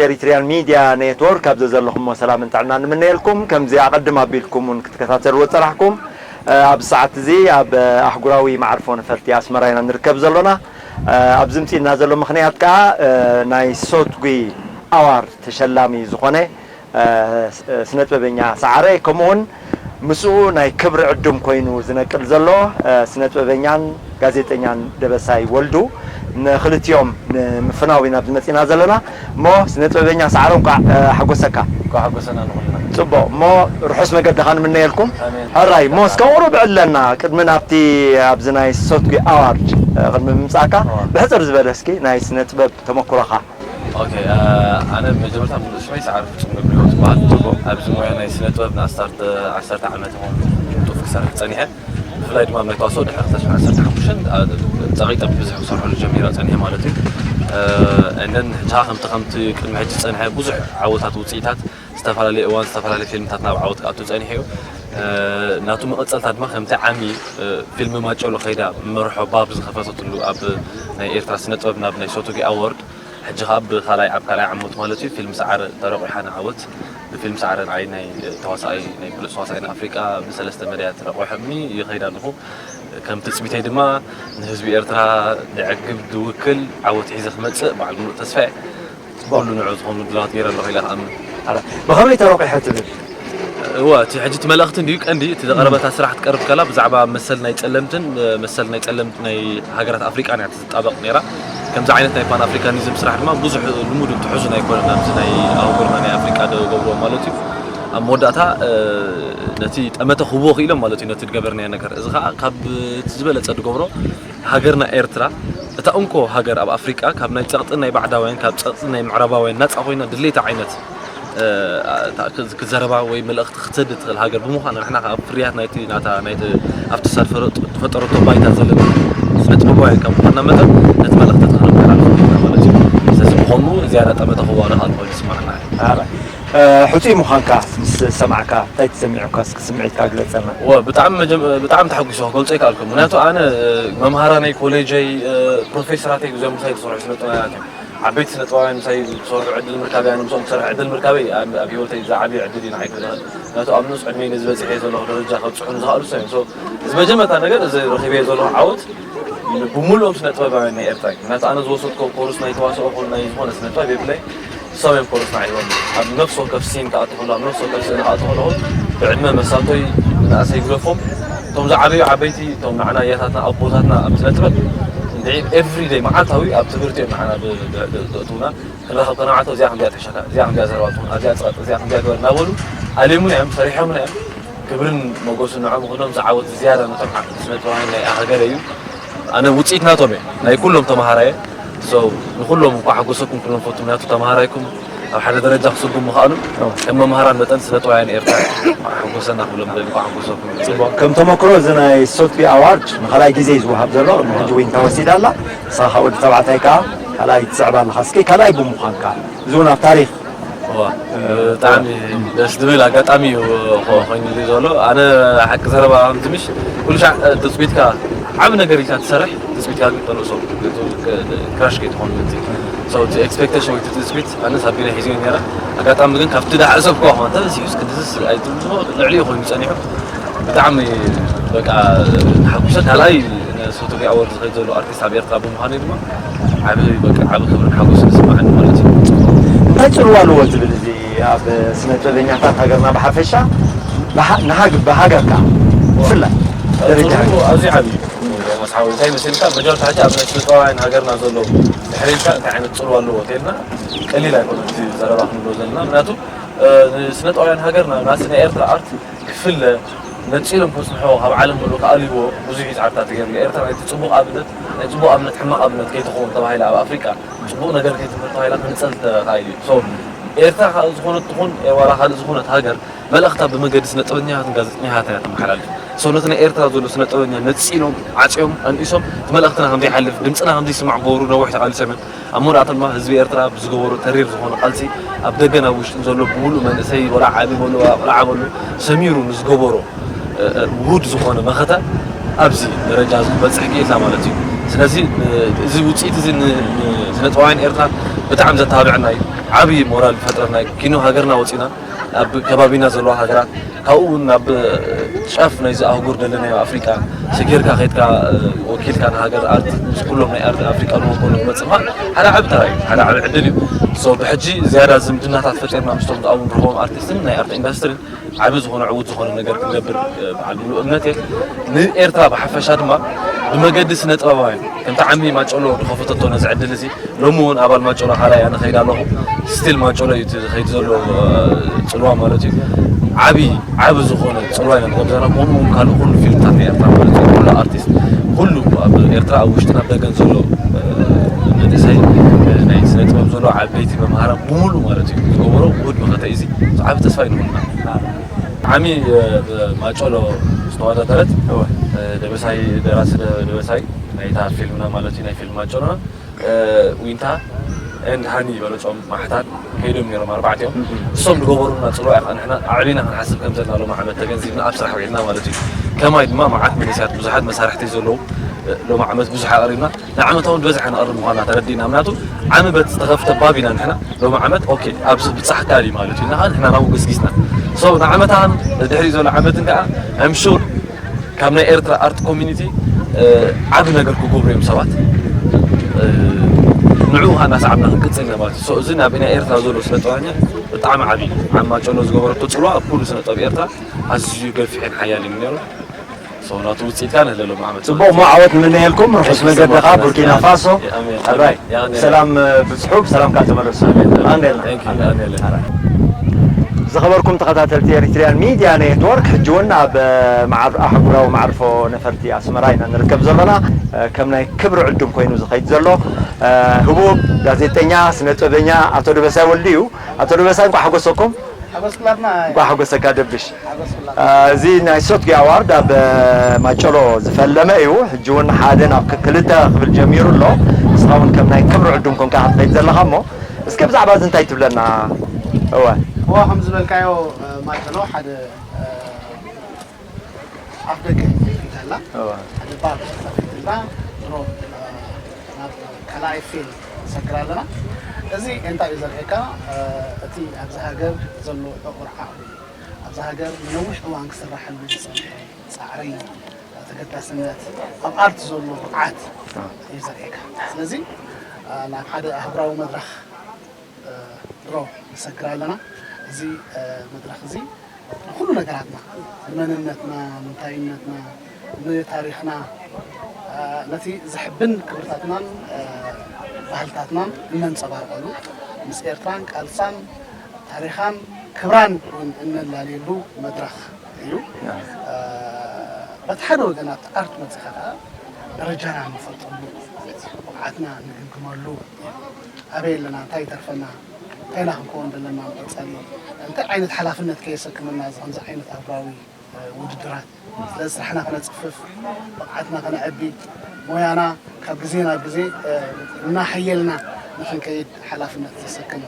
ኤሪትሪያን ሚድያ ኔትወርክ ኣብ ዘዘለኹሞ ሰላምን ጥዕናን ንምነየልኩም። ከምዚ ኣቐድም ኣቢልኩም እውን ክትከታተልዎ ዝጸናሕኩም ኣብዚ ሰዓት እዚ ኣብ ኣህጉራዊ መዓርፎ ነፈርቲ ኣስመራ ኢና ንርከብ ዘሎና። ኣብዚ ምጺእና ዘሎ ምኽንያት ከኣ ናይ ሶትጉ ኣዋርድ ተሸላሚ ዝኾነ ስነጥበበኛ ሰዓረ፣ ከምኡውን ምስኡ ናይ ክብሪ ዕዱም ኮይኑ ዝነቅል ዘሎ ስነጥበበኛን ጋዜጠኛን ደበሳይ ወልዱ፣ ንክልቲኦም ንምፍናው ኢና ኣብዚ መጺእና ዘለና። እሞ ስነጥበበኛ ሰዓረ፣ እንቋዕ ሓጎሰካ። እንኳዕ ሓጎሰና ንኹልና። ጽቡቕ። እሞ ርሑስ መገዲ ኸኣ ንምነየልኩም። ኣሜን። ሕራይ። እሞ እስከ ቁሩብ ዕለና፣ ቅድሚ ናብቲ ኣብዚ ናይ ሶትጉ ኣዋርድ ቅድሚ ምምጻእካ፣ እዋ። ብሕጽር ዝበለ እስኪ ናይ ስነ ጥበብ ተመኩሮኻ። ኦኬ፣ ኣነ መጀመርታ ሙሉእ ሽመይ ሰዓረ ፍጹም ገብረህይወት ይበሃል። ጽቡቕ። ኣብዚ ሞያ ናይ ስነ ጥበብ ንኣስታት ዓሰርተ ዓመት ይኸውን ጡፍ ክሰርሕ ጸኒሐ። ብፍላይ ድማ ኣብ ናይ ተዋስኦ ድሕሪ ክልተ ሽሕን ዓሰርተ ሓሙሽተን ጸቒጠ ብብዝሒ ክሰርሐሉ ጀሚረ ጸኒሐ ማለት እዩ። And then ሕጂ ከምቲ ከምቲ ቅድሚ ሕጂ ዝጸንሐ ብዙሕ ዓወታት፣ ውጽኢታት፣ ዝተፈላለየ እዋን ዝተፈላለየ ፊልምታት ናብ ዓወት ክኣቱ ጸኒሑ እዩ። ናቱ መቐጸልታ ድማ ከምቲ ዓሚ ፊልም ማጨሎ ከይዳ መርሖ ባብ ዝኸፈተትሉ ኣብ ናይ ኤርትራ ስነ ጥበብ ናብ ናይ ሶትጉ ኣዋርድ፣ ሕጂ ኸኣ ብኻልኣይ፣ ኣብ ካልኣይ ዓመት ማለት እዩ፣ ፊልም ሰዓረ ተረቑሓ ንዓወት። ብፊልም ሰዓረ ንዓይ ናይ ተዋሳኣይ፣ ናይ ብሉጽ ተዋሳኣይ ንኣፍሪቃ ብሰለስተ መዳያት ረቑሐኒ ይኸይድ ኣለኹ። ከም ትጽቢተይ ድማ ንህዝቢ ኤርትራ ዘዕግብ ዝውክል ዓወት ሒዘ ክመጽእ በዓል ሙሉእ ተስፋ እየ። ኩሉ ንዕኡ ዝኾኑ ምድላዋት ገይረ ኣለኹ ኢለ ክኣምን። ኣረ፣ ብኸመይ ተረቑሐ ትብል? እወ፣ እቲ ሕጂ እቲ መልእኽቲ እንድዩ ቀንዲ፣ እቲ ዝቐረበታ ስራሕ ክትቀርብ ከላ ብዛዕባ መሰል ናይ ጸለምትን መሰል ናይ ጸለምት ናይ ሃገራት ኣፍሪቃን እያ ትጣበቕ ነይራ። ከምዚ ዓይነት ናይ ፓን ኣፍሪካኒዝም ስራሕ ድማ ብዙሕ ልሙድ ትሕዙን ኣይኮነን ኣብዚ ናይ ኣህጉርና ናይ ኣፍሪቃ ዝገብርዎ ማለት እዩ። ኣብ መወዳእታ ነቲ ጠመተ ክህብዎ ክኢሎም ማለት እዩ ነቲ ዝገበርናዮ ነገር። እዚ ኸኣ ካብ እቲ ዝበለጸ ዝገብሮ ሃገርና ኤርትራ እታ እንኮ ሃገር ኣብ ኣፍሪቃ ካብ ናይ ጸቕጥን ናይ ባዕዳውያን ካብ ጸቕጥን ናይ ምዕራባውያን ናጻ ኮይና ድሌታ ዓይነት ክዘረባ ወይ መልእኽቲ ክትሰድድ ትኽእል ሃገር ብምዃና ንሕና ካብ ፍርያት ናይቲ ናታ ናይቲ ኣብቲ ሳድ ዝፈጠረቶ ባይታ ዘለና ስነ ጥበባውያን ካብ ምዃንና መጠን ነቲ መልእኽቲ ተኽነመሓላልፍ ማለት እዩ። ስለዚ ብኸምኡ ዝያዳ ጠመተ ክዋረ ካልእ ኮይኑ ይስማዓና። ሕጹይ ምዃንካ ምስ ሰማዕካ እንታይ ተሰሚዑካ? እስኪ ስምዒትካ ግለጸልና። ወ ብጣዕሚ መጀመ- ብጣዕሚ ተሓጒሰ ክገልጾ ይከኣልኩ። ምክንያቱ ኣነ መምሃራነይ ኮሌጀይ ፕሮፌሰራተይ እዚኦም ምሳይ ዝሰርሑ ስነ ጥበባውያን እዮም። ዓበይቲ ስነ ጥበባውያን ምሳይ ዝሰርሑ ዕድል ምርካበይ ኣነ ምስኦም ክሰርሕ ዕድል ምርካበይ ኣብ ኣብ ህይወተይ ዝዓበየ ዕድል እዩ ንዓይ ክብል። ምክንያቱ ኣብ ንኡስ ዕድመይ ነዚ በጺሐ ዘለኹ ደረጃ ከብጽሑኒ ዝኽእሉ ሰብ እዮም። So እዚ መጀመርታ ነገር እዚ ረኺበዮ ዘለኹ ዓወት ብምሉኦም ስነ ጥበባውያን ናይ ኤርትራ እዩ። ምክንያቱ ኣነ ዝወሰድኮ ኮርስ ናይ ተዋስኦ ኮን ናይ ዝኾነ ስነ ጥበብ የብለይ። ሰብን ኮርስ ንዓይ ሂቦም ኣብ ነፍሲ ወከፍ ሲን ክኣቱ ከሎ ኣብ ነፍሲ ወከፍ ስእሊ ክኣቱ ከለኹ ብዕድመ መሳቶይ ንኣሰይ ግደፎም እቶም ዝዓበዩ ዓበይቲ እቶም ንዓና ኣያታትና ኣቦታትና ኣብ ስነ ጥበብ እንድዒ ኤቭሪ ደይ መዓልታዊ ኣብ ትምህርቲ እዮም ንዓና ዘእትውና። ክንራኸብ ከነባዕቶ እዚኣ ከምዚኣ ትሕሸካ እዚኣ ከምዚኣ ዘረባ ትኹን ኣብዚኣ ጸጥ እዚኣ ከምዚኣ ግበር እናበሉ ኣልዮምና እዮም ሰሪሖምና እዮም። ክብርን መጎስን ንዖም ይኹኖም ዝዓወት ዝያዳ ነቶም ዓበይቲ ስነ ጥበባውያን ናይ ሃገረ እዩ። ኣነ ውፅኢት ናቶም እየ ናይ ኩሎም ተምሃራየ። So ንኩሎም እንኳ ሓጎሰኩም ክብሎም ፈቱ ምክንያቱ ተምሃራይኩም ኣብ ሓደ ደረጃ ክስጉም ምኽኣሉ ከም መምሃራን መጠን ስነ ጥበባውያን ኤርትራ ሓጎሰና ክብሎም ደሊ እንኳ ሓጎሰኩም። ጽቡቕ። ከም ተመክሮ እዚ ናይ ሶትቢ ኣዋርድ ንኻልኣይ ግዜ እዩ ዝወሃብ ዘሎ። ቅድሚ ሕጂ ዊንታ ወሲዳ ኣላ። ንስኻ ካብ ወዲ ተባዕታይ ከኣ ካልኣይ ትስዕብ ኣለኻ። እስኪ ካልኣይ ብምዃንካ እዚ እውን ኣብ ታሪኽ እዋ፣ ብጣዕሚ ደስ ዝብል ኣጋጣሚ እዩ ኮ- ኮይኑ ዘሎ። ኣነ ሓቂ ዘረባ ከምዚ ምሽ ኩሉ ሻዕ ትፅቢትካ ዓብ ነገር ኢልካ ትሰርሕ ትፅቢትካ ግን ተንእሶ ክራሽ ከይትኾን ምንቲ ሰው እቲ ኤክስፔክቴሽን ወይ ትፅቢት ኣነ ሳቢና ሒዝዮ ነራ። ኣጋጣሚ ግን ካብቲ ዳሓሰብኳ ኾንተ ሲዩስ ክንድዝስ ኣይትልሞ ልዕሊ ኮይኑ ጸኒሑ ብጣዕሚ በቃ ተሓጉሰ ካልኣይ ሶቶቢ ኣወርድ ዝኸይድ ዘሎ ኣርቲስት ኣብ ኤርትራ ብምዃኑ ድማ ዓቢ በቃ ዓቢ ክብርን ሓጎስን ዝስማዓኒ ማለት እዩ። እንታይ ጽልዋ ኣለዎ ትብል እዚ ኣብ ስነ ጥበበኛታት ሃገርና ብሓፈሻ ብሃ- ንሃግ- ብሃገርካ ብፍላይ ደረጃ ጽልዋ ኣዝዩ ዓቢ እዩ። ዮናስ ሓወይ እንታይ መሲልካ መጀመርታ ሕጂ ኣብ ናይ ስነ ጥበባውያን ሃገርና ዘሎ ድሕሪልካ እንታይ ዓይነት ጽልዋ ኣለዎ ተልና ቀሊል ኣይኮነ እቲ ዘረባ ክንብሎ ዘለና ምክንያቱ ስነ ጥበባውያን ሃገርና ናስ ናይ ኤርትራ ኣርት ክፍለ ነጺሎም ከጽንሕዎ ካብ ዓለም ሙሉእ ክኣልይዎ ብዙሕ እዩ ጻዕርታት ተገይሩ። ኤርትራ ናይቲ ጽቡቕ ኣብነት ናይ ጽቡቕ ኣብነት ሕማቕ ኣብነት ከይትኸውን ተባሂላ ኣብ ኣፍሪቃ ጽቡቕ ነገር ከይትምህር ተባሂላ ክንጸል ተኻኢሉ እዩ። So ኤርትራ ካልእ ዝኾነት ትኹን ዋላ ካልእ ዝኾነት ሃገር መልእኽታ ብመገዲ ስነ ጥበበኛታትን ጋዜጠኛታትን እያ ተመሓላልፍ። So ነቲ ናይ ኤርትራ ዘሎ ስነ ጥበበኛ ነጺሎም ዓጽዮም ኣንኢሶም እቲ መልእኽትና ከምዘይሓልፍ ድምፅና ከምዘይስማዕ ክገብሩ ነዊሕ ተቓሊሶም እዮም። ኣብ መወዳእታ ድማ ህዝቢ ኤርትራ ብዝገበሮ ተሪር ዝኾነ ቃልሲ ኣብ ደገን ኣብ ውሽጥን ዘሎ ብምሉእ መንእሰይ ወላ ዓቢ በሉ ወላ ቆልዓ በሉ ሰሚሩ ንዝገበሮ ውሁድ ዝኾነ መኸተ ኣብዚ ደረጃ እዚ ክበፅሕ ክኢልና ማለት እዩ። ስለዚ እዚ ውፅኢት እዚ ንስነጥበባውያን ኤርትራ ብጣዕሚ ዘተባብዐና እዩ። ዓብዪ ሞራል ዝፈጥረልና እዩ። ኪኖ ሃገርና ወፂና ኣብ ከባቢና ዘለዋ ሃገራት ካብኡ እውን ናብ ጫፍ ናይዚ ኣህጉር ደለናዮ ኣፍሪቃ ሰጊርካ ከይድካ ወኪልካ ንሃገር ኣርት ምስ ኩሎም ናይ ኣርት ኣፍሪቃ ንወከሉ ክትመፅእ ምዃን ሓደ ዓቢ ተራ እዩ፣ ሓደ ዓቢ ዕድል እዩ። ሶ ብሕጂ ዝያዳ ዝምድናታት ፈጢርና ምስቶም ኣብኡ ንረኽቦም ኣርቲስትን ናይ ኣርት ኢንዳስትሪን ዓቢ ዝኾነ ዕዉት ዝኾነ ነገር ክንገብር በዓል ሙሉእ እምነት እየ። ንኤርትራ ብሓፈሻ ድማ ብመገዲ ስነ ጥበባውያን ከምቲ ዓሚ ማጨሎ ዝኸፈተቶ ነዚ ዕድል እዚ ሎሚ እውን ኣባል ማጨሎ ካልኣይ ኣነ ኸይድ ኣለኹ። ስቲል ማጨሎ እዩ እቲ ኸይድ ዘሎ ጽልዋ ማለት እዩ። ዓቢ ዓቢ ዝኾነ ጽልዋ ኢና ንገብር ዘለና። ከምኡ እውን ካልእ ኩሉ ፊልምታት ናይ ኤርትራ ማለት እዩ። ኩሉ ኣርቲስት ኩሉ ኣብ ኤርትራ ኣብ ውሽጥን ኣብ ደገን ዘሎ መንእሰይ ናይ ስነ ጥበብ ዘሎ ዓበይቲ መምሃራን ብምሉእ ማለት እዩ ዝገበሮ ውድ መኸተ እዚ ዓቢ ተስፋ ይንብልና። ዓሚ ማጨሎ ዝተወዳደረት ደበሳይ ደራሲ ደበሳይ ናይታ ፊልምና ማለት እዩ ናይ ፊልም ማጨሎና ዊንታ ኤንድ ሃኒ በለጾም ማሕታት ከይዶም ነይሮም ኣርባዕቲኦም። እሶም ዝገበሩና ጽልዋ ኢኻ ንሕና ኣዕቢና ክንሓስብ ከም ዘለና ሎሚ ዓመት ተገንዚብና ኣብ ስራሕ ውዒልና ማለት እዩ። ከማይ ድማ መዓት መንእሰያት ብዙሓት መሳርሕቲ ዘለዉ ሎሚ ዓመት ብዙሕ ኣቕሪብና ንዓመታውን ዝበዝሐ ነቕርብ ምዃንና ተረዲእና ምናቱ ዓሚ በት ዝተኸፍተ ባብ ኢና ንሕና ሎሚ ዓመት ኦኬ ኣብ ብጻሕ ቃል እዩ ማለት እዩ። ንኻ ንሕና ናብኡ ገስጊስና ሶ ንዓመታን ድሕሪ ዘሎ ዓመትን ከዓ I'm sure ካብ ናይ ኤርትራ ኣርት ኮሚኒቲ ዓቢ ነገር ክገብሩ እዮም ሰባት ንዕኡ ከዓ እናሰዓብና ክንቅጽል ኢና ማለት እዩ። እዚ ናብ ናይ ኤርትራ ዘሎ ስነ ጥበበኛ ብጣዕሚ ዓቢ እዩ። ዓሚ ማጨሎ ዝገበረቶ ጽልዋ ኣብ ኩሉ ስነ ጥበብ ኤርትራ ኣዝዩ ገፊሕን ሓያል እዩ ነይሩ። ናቱ ውፅኢት ከዓ ንህለሎም ዓመት ጽቡቕ እሞ ዓወት ንምነየልኩም። ርሑስ መገዲ ከዓ ቡርኪና ፋሶ። ኣባይ ብሰላም ብፅሑ፣ ብሰላም ከዓ ተመለሱ። ኣንዴልና ዝኸበርኩም ተኸታተልቲ ኤሪትሪያን ሚድያ ኔትወርክ፣ ሕጂ እውን ኣብ ኣህጉራዊ መዕርፎ ነፈርቲ ኣስመራ ኢና ንርከብ ዘለና። ከም ናይ ክብሪ ዕዱም ኮይኑ ዝኸይድ ዘሎ ህቡብ ጋዜጠኛ፣ ስነ ጥበበኛ ኣቶ ደበሳይ ወልዱ እዩ። ኣቶ ደበሳይ እንኳዕ ሓጎሰኩም። ሓጎስኩላትና። እንኳዕ ሓጎሰካ ደብሽ። ሓጎስኩላትና። እዚ ናይ ሶትጊ ኣዋርድ ኣብ ማጨሎ ዝፈለመ እዩ። ሕጂ እውን ሓደ ናብ ክልተ ክብል ጀሚሩ ኣሎ። ንስኻ እውን ከም ናይ ክብሪ ዕዱም ኮንካ ክትኸይድ ዘለኻ እሞ እስከ ብዛዕባ እዚ እንታይ ትብለና? እወ። እወ ከም ዝበልካዮ ማጨሎ ሓደ ኣፍ ደገ ከፊታላ ሓደ ባር ከፊትና ድሮ ናብ ካልኣይ ፌል ንሰግር ኣለና። እዚ እንታይ እዩ ዘርእየካ? እቲ ኣብዚ ሃገር ዘሎ ዕቑር ዓቕሚ፣ ኣብዚ ሃገር ንነዊሕ እዋን ክስራሐሉ ዝፀንሐ ፃዕሪ፣ ተገዳስነት፣ ኣብ ኣርት ዘሎ ብቕዓት እዩ ዘርእየካ። ስለዚ ናብ ሓደ ኣህጉራዊ መድረኽ ድሮ ንሰግር ኣለና። እዚ መድረኽ እዚ ንኩሉ ነገራትና ንመንነትና፣ ንእንታይነትና፣ ንታሪኽና፣ ነቲ ዘሕብን ክብርታትናን ባህልታትናን እነንጸባርቐሉ ምስ ኤርትራን ቃልሳን ታሪኻን ክብራን እውን እነላልየሉ መድረኽ እዩ። በቲ ሓደ ወገን ኣብቲ ኣርት መጺኻ ከዓ ደረጃና ንፈልጠሉ፣ ብቕዓትና ንግምግመሉ፣ ኣበይ ኣለና፣ እንታይ ይተርፈና፣ እንታይ ኢና ክንከውን ዘለና፣ ንቐጻሊ እንታይ ዓይነት ሓላፍነት ከየሰክመና እዚ ከምዚ ዓይነት ኣህጉራዊ ውድድራት። ስለዚ ስራሕና ከነጽፍፍ፣ ብቕዓትና ከነዕቢ፣ ሞያና ካብ ግዜ ናብ ግዜ እናሓየልና ንኽንከይድ ሓላፍነት ዘሰክም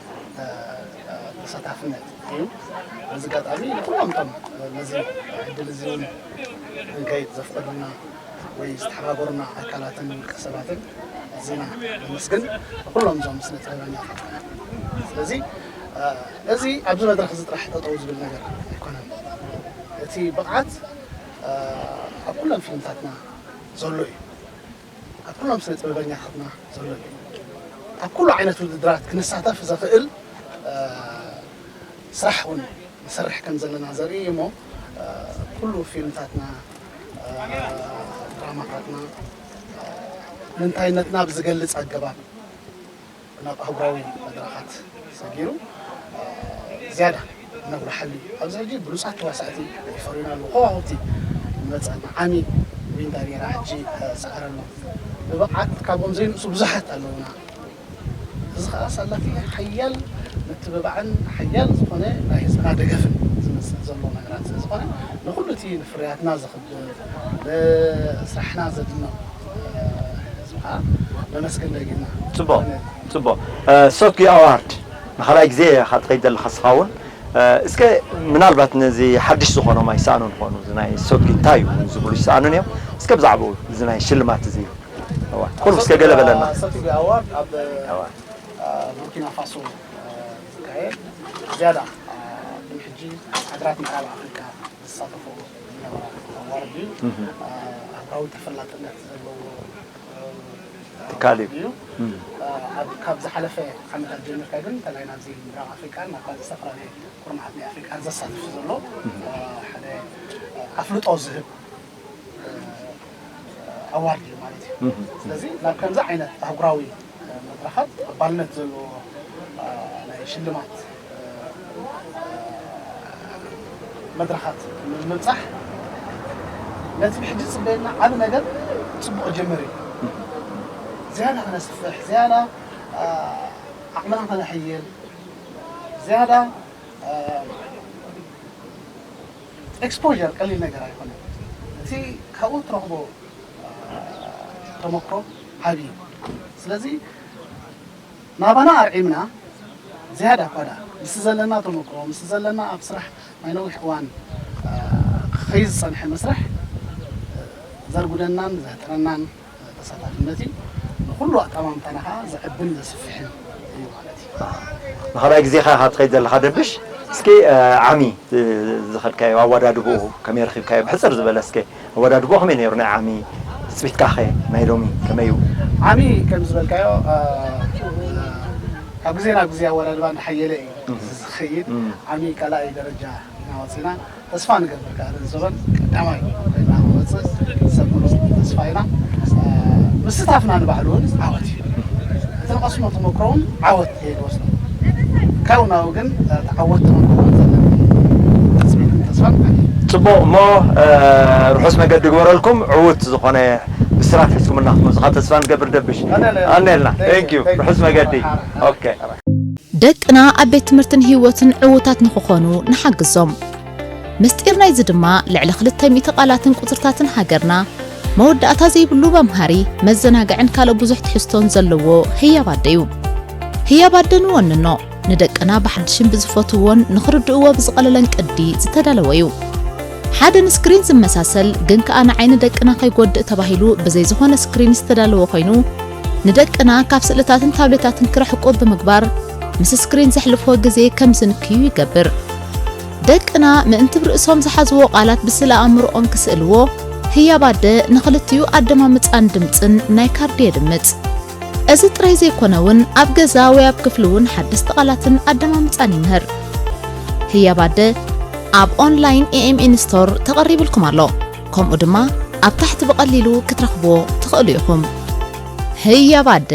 ተሳታፍነት እዩ። በዚ ኣጋጣሚ ንኩሎም እቶም ነዚ ዕድል እዚ እውን ክንከይድ ዘፍቀዱልና ወይ ዝተሓባበሩና ኣካላትን ውልቀ ሰባትን ኣዚና ነመስግን። ንኩሎም እዞም ስነ ጥበበኛታትና። ስለዚ እዚ ኣብዚ መድረኽ እዚ ጥራሕ ጠጠው ዝብል ነገር ኣይኮነን። እቲ ብቕዓት ኣብ ኩለን ፊልምታትና ዘሎ እዩ። ኣብ ኩሎም ስነ ጥበበኛታትና ዘሎ እዩ። ኣብ ኩሉ ዓይነት ውድድራት ክንሳተፍ ዘኽእል ስራሕ እውን ንሰርሕ ከም ዘለና ዘርኢ እዩ እሞ ኩሉ ፊልምታትና፣ ድራማታትና መንታይነትና ብዝገልፅ ኣገባብ ናብ ኣህጉራዊ መድረኻት ሰጊሩ ዝያዳ ነጉልሓሉ እዩ። ኣብዚ ሕጂ ብሉፃት ተዋሳእቲ ይፈርዩና ኣለዉ። ከዋኽብቲ ይመፀና። ዓሚ ዊንታ ጌራ ሕጂ ትፅዕረሉ። ብብቕዓት ካብኦም ዘይንእሱ ብዙሓት ኣለዉና። እዚ ከዓ ሳላቲ ሓያል ምትብባዕን ሓያል ዝኾነ ናይ ህዝብና ደገፍን ዝመፅእ ዘሎ ነገራት ስለ ዝኾነ ንኹሉ እቲ ንፍርያትና ዘኽብር ንስራሕና ዘድንቕ ህዝቢ ከዓ ነመስግን ደጊምና። ፅቡቕ ፅቡቕ። ሶኪ ኣዋርድ ንኻልኣይ ግዜ ኢኻ ትኸይድ ዘለኻ ንስኻ እውን። እስከ ምናልባት ነዚ ሓድሽ ዝኾኖም ኣይሰኣኑን ይኾኑ፣ እዚ ናይ ሶኪ እንታይ እዩ ዝብሉ ይሰኣኑን እዮም። እስከ ብዛዕባኡ እዚ ናይ ሽልማት እዚ እዋ፣ ኩሉ እስከ ገለ በለና። ሰፊ ኣዋርድ ኣብ ቡርኪና ፋሶ ዝካየድ ዝያዳ ቅድሚ ሕጂ ሃገራት ምዕራብ ኣፍሪካ ዝሳተፎ ዝነበረ ኣዋርድ እዩ። ኣህጉራዊ ተፈላጥነት ዘለዎ ትካል እዩ። እዩ። ኣብ ካብ ዝሓለፈ ዓመታት ጀሚርካ ግን እንተላይ ናብዚ ምብራቕ ኣፍሪቃን ናብ ካልእ ዝተፈላለየ ኩርናዓት ናይ ኣፍሪቃን ዘሳትፍ ዘሎ ሓደ ኣፍልጦ ዝህብ ኣዋርድ እዩ ማለት እዩ። ስለዚ ናብ ከምዚ ዓይነት ኣህጉራዊ መድረኻት ኣባልነት ዘለዎ ናይ ሽልማት መድረኻት ምብፃሕ ነቲ ብሕጂ ዝፅበየና ዓብ ነገር ፅቡቕ ጅምር እዩ። ዝያዳ ክነስፍሕ፣ ዝያዳ ዓቕምና ከነሕይል፣ ዝያዳ exposure ቀሊል ነገር ኣይኮነን። እቲ ካብኡ ትረኽቦ ተመክሮ ዓብዪ እዩ። ስለዚ ናባና ኣርዒምና ዝያዳ እኳ ደኣ ምስቲ ዘለና ተመክሮ ምስቲ ዘለና ኣብ ስራሕ ናይ ነዊሕ እዋን ክኸይድ ዝፀንሐ መስርሕ ዘርጉደናን ዘህጥረናን ተሳታፍነት እዩ። ንኩሉ ኣጠማምታና ከዓ ዘዕብን ዘስፍሕን እዩ ማለት እዩ። ንኻልኣይ ግዜኻ ኢኻ ትኸይድ ዘለኻ ደብሽ። እስኪ ዓሚ ዝኸድካዮ ኣወዳድብኡ ከመይ ረኺብካዮ? ብሕፅር ዝበለ እስኪ ኣወዳድብኡ ከመይ ነይሩ ናይ ዓሚ ትፅቢትካ ኸ ናይ ሎሚ ከመይ እዩ? ዓሚ ከም ዝበልካዮ ካብ ግዜ ናብ ግዜ ኣወዳድባ እንዳሓየለ እዩ ዝኸይድ። ዓሚ ካልኣይ ደረጃ ኢና ወፂና። ተስፋ ንገብር ከኣ ነዚ ዘበን ቀዳማይ ኮይና ክወፅእ ሰብ ሙሉእ ተስፋ ኢና። ምስታፍና ንባዕሉ እውን ዓወት እዩ። እቲ ንቐስሞ ተመክሮ እውን ዓወት እየ ዝወስዶ። ካብኡ ናብኡ ግን ተዓወትቲ ክንከውን ዘለና ትፅቢትን ተስፋን ዓብዪ እዩ። ፅቡቕ እሞ ርሑስ መገዲ ግበረልኩም። ዕዉት ዝኾነ ብስራት ሒዝኩምልና ክትመፁ ከዓ ተስፋ ንገብር። ደብሽ ቀነለ። ኣነልና። Thank you. Thank you. ርሑስ መገዲ። ኦኬ። ደቅና ኣብ ቤት ትምህርትን ህይወትን ዕዉታት ንኽኾኑ ንሓግዞም። ምስጢር ናይዚ ድማ ልዕሊ ክልተ ሚእቲ ቃላትን ቁጽርታትን ሃገርና፣ መወዳእታ ዘይብሉ መምሃሪ፣ መዘናግዕን ካልእ ብዙሕ ትሕዝቶን ዘለዎ ህያብ ኣደ እዩ። ህያብ ኣደ ንወንኖ፣ ንደቅና ብሓድሽን ብዝፈትውዎን ንኽርድእዎ ብዝቐለለን ቅዲ ዝተዳለወ እዩ። ሓደ ንስክሪን ዝመሳሰል ግን ከኣ ንዓይኒ ደቅና ከይጎድእ ተባሂሉ ብዘይ ዝኾነ ስክሪን ዝተዳለወ ኮይኑ፣ ንደቅና ካብ ስእልታትን ታብሌታትን ክርሕቁ ብምግባር፣ ምስ ስክሪን ዘሕልፍዎ ግዜ ከም ዝንክዩ ይገብር። ደቅና ምእንቲ ብ ርእሶም ዝሓዝዎ ቃላት ብስእለ ኣእምሮኦም ክስእልዎ፣ ህያብ ኣደ ንኽልቲኡ ኣደማምጻን ድምጽን ናይ ካርዲ የድምጽ። እዚ ጥራይ ዘይኮነ እውን ኣብ ገዛ ወይ ኣብ ክፍሊ እውን ሓደስቲ ቃላትን ኣደማምጻን ይምህር። ህያብ ኣደ ኣብ ኦንላይን ኤ ኤም ኤን ስቶር ተቐሪብልኩም ኣሎ። ከምኡ ድማ ኣብ ታሕቲ ብቐሊሉ ክትረኽብዎ ትኽእሉ ኢኹም። ህያብ ኣደ።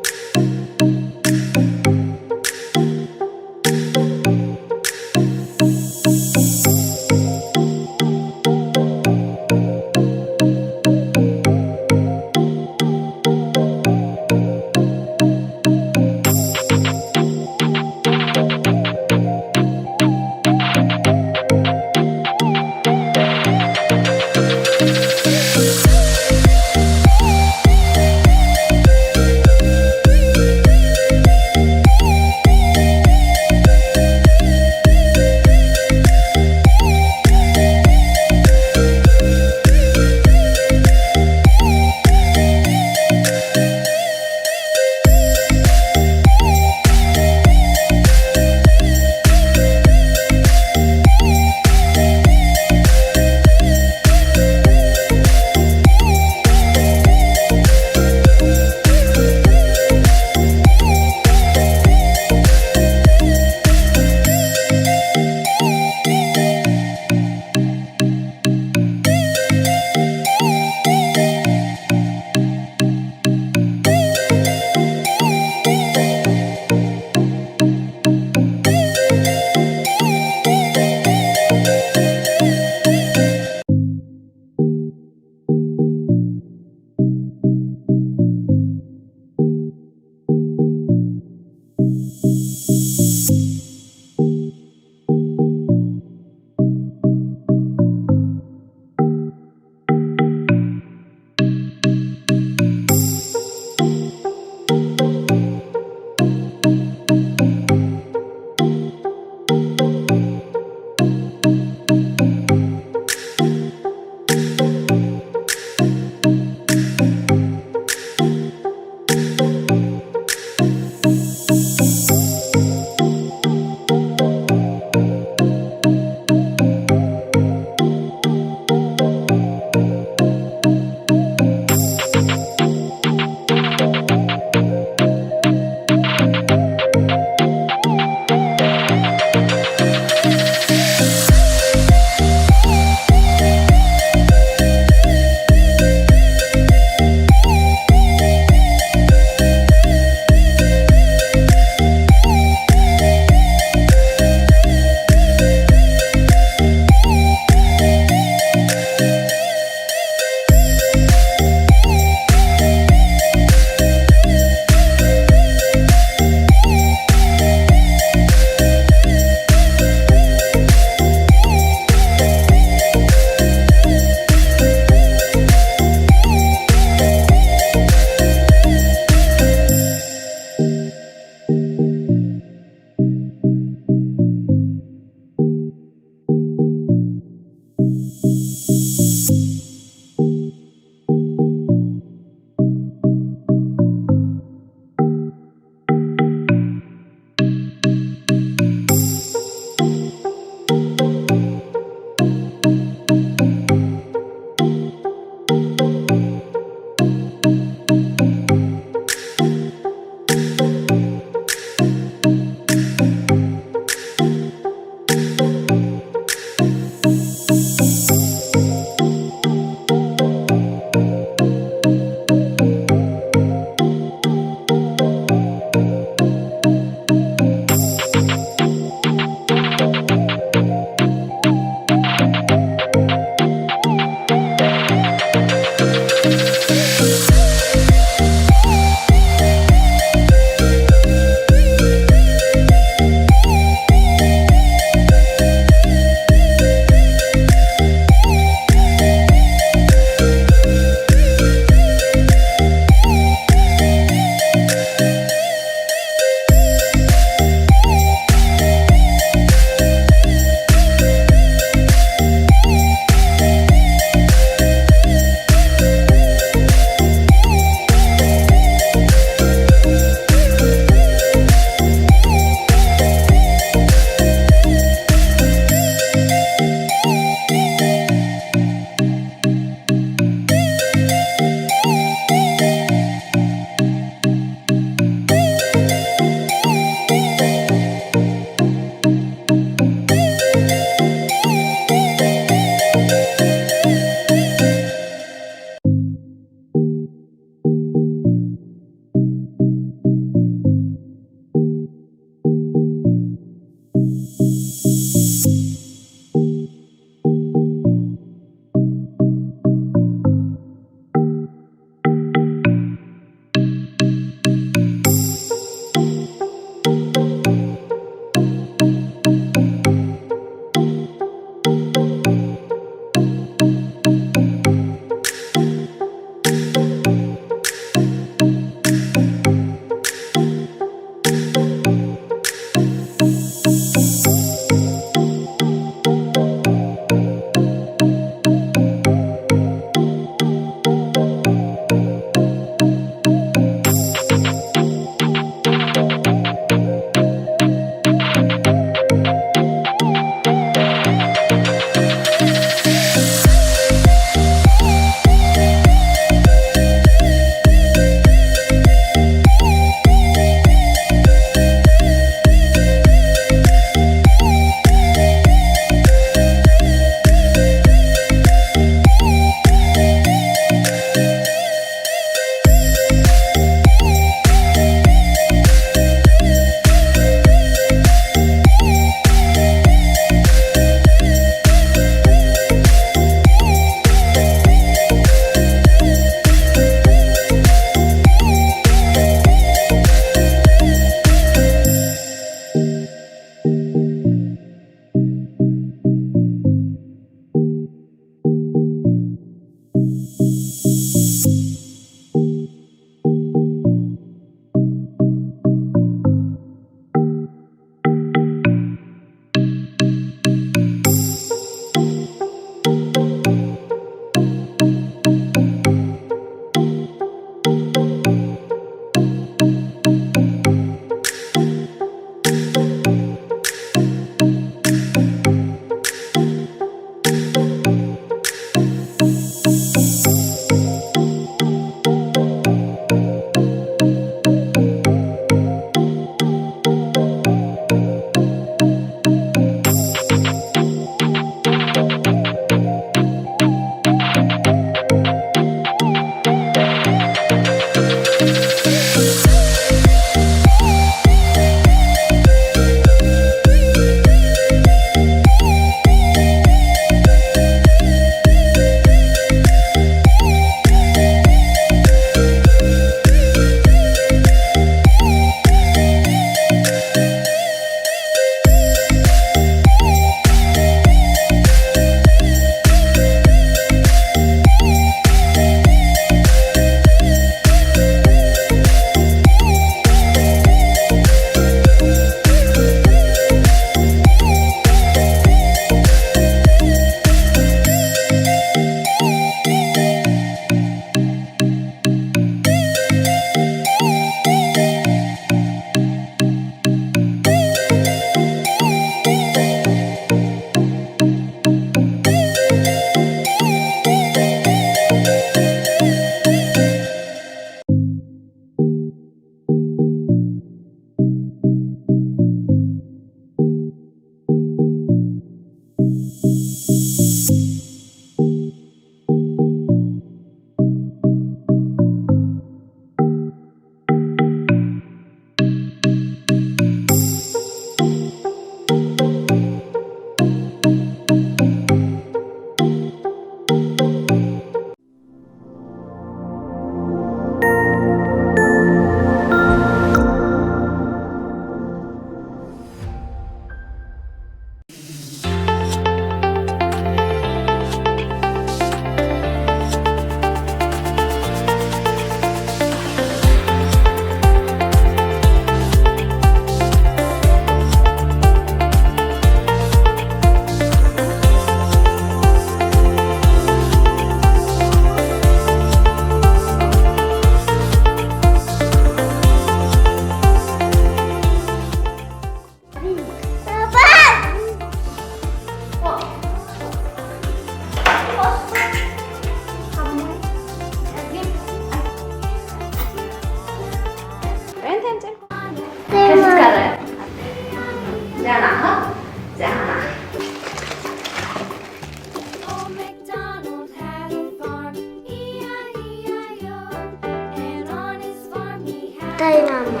እንታይ ማማ?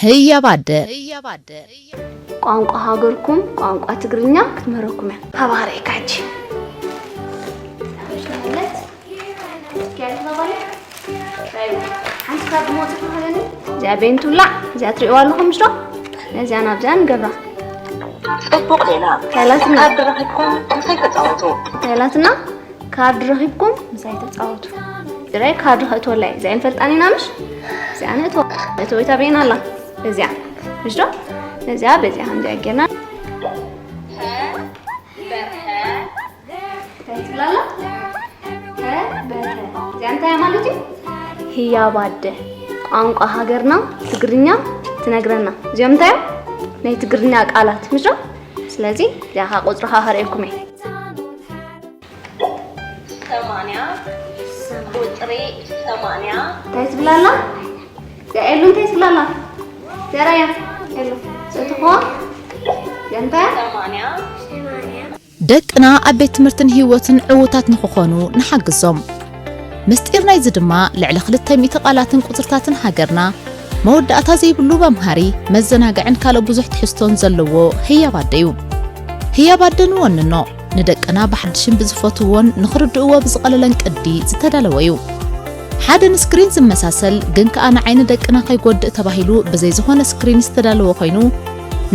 ህያብ ኣደ። ቋንቋ ሃገርኩም ቋንቋ ትግርኛ ክትምህረኩም እያ። ሃባ ክርእየካ ሕጂ። እዚኣ ቤን ትውላዕ፣ እዚኣ ትርእይዋ ኣለኹም ምሽ ዶ? ነዚኣ ናብዚኣ ንገብራ። ጽቡቕ ሌላ። ካላትና። ካርድ ረኺብኩም ምሳይ ተጻወቱ። ካላትና። ካርድ ረኺብኩም ምሳይ ተጻወቱ። ጥራይ ካርድ ከእትወላ እየ። እዚኣ ንፈልጣን ኢና ምሽ? እዚኣ ነእትዋ። መእተዊታ በይና ኣላ። እዚኣ። ምሽ ዶ? ነዚኣ በዚኣ ከምዚኣ ጌርና። እንታይ ትብላ ኣላ? ተ በርሀ። እዚኣ እንታይ ማለት እዩ? ህያብ ኣደ። ቋንቋ ሃገርና ትግርኛ ትነግረና። እዚኦም እንታይ እዮም? ናይ ትግርኛ ቃላት። ምሽ ዶ? ስለዚ እዚኣ ቁጽሪ ከኣ ከርእየኩም እየ። ሰማንያ፣ ቁጽሪ ሰማንያ። እንታይ ትብላ ኣላ? እዚኣ ኤሉ እንታይ ትብላ ኣላ? ዘራያ ኤሉ። ዘትኾ? ዘንታ? ሰማንያ። ደቅና ኣብ ቤት ትምህርትን ህይወትን ዕዉታት ንኽኾኑ ንሓግዞም። ምስጢር ናይዚ ድማ ልዕሊ ክልተ ሚእቲ ቃላትን ቁጽርታትን ሃገርና መወዳእታ ዘይብሉ መምሃሪ፣ መዘናግዕን ካልእ ብዙሕ ትሕዝቶን ዘለዎ ህያብ ኣደ እዩ። ህያብ ኣደ ንወንኖ፣ ንደቅና ብሓድሽን ብዝፈትውዎን ንኽርድእዎ ብዝቐለለን ቅዲ ዝተዳለወ እዩ። ሓደ ንስክሪን ዝመሳሰል ግን ከኣ ንዓይኒ ደቅና ከይጎድእ ተባሂሉ ብዘይ ዝኾነ ስክሪን ዝተዳለወ ኮይኑ፣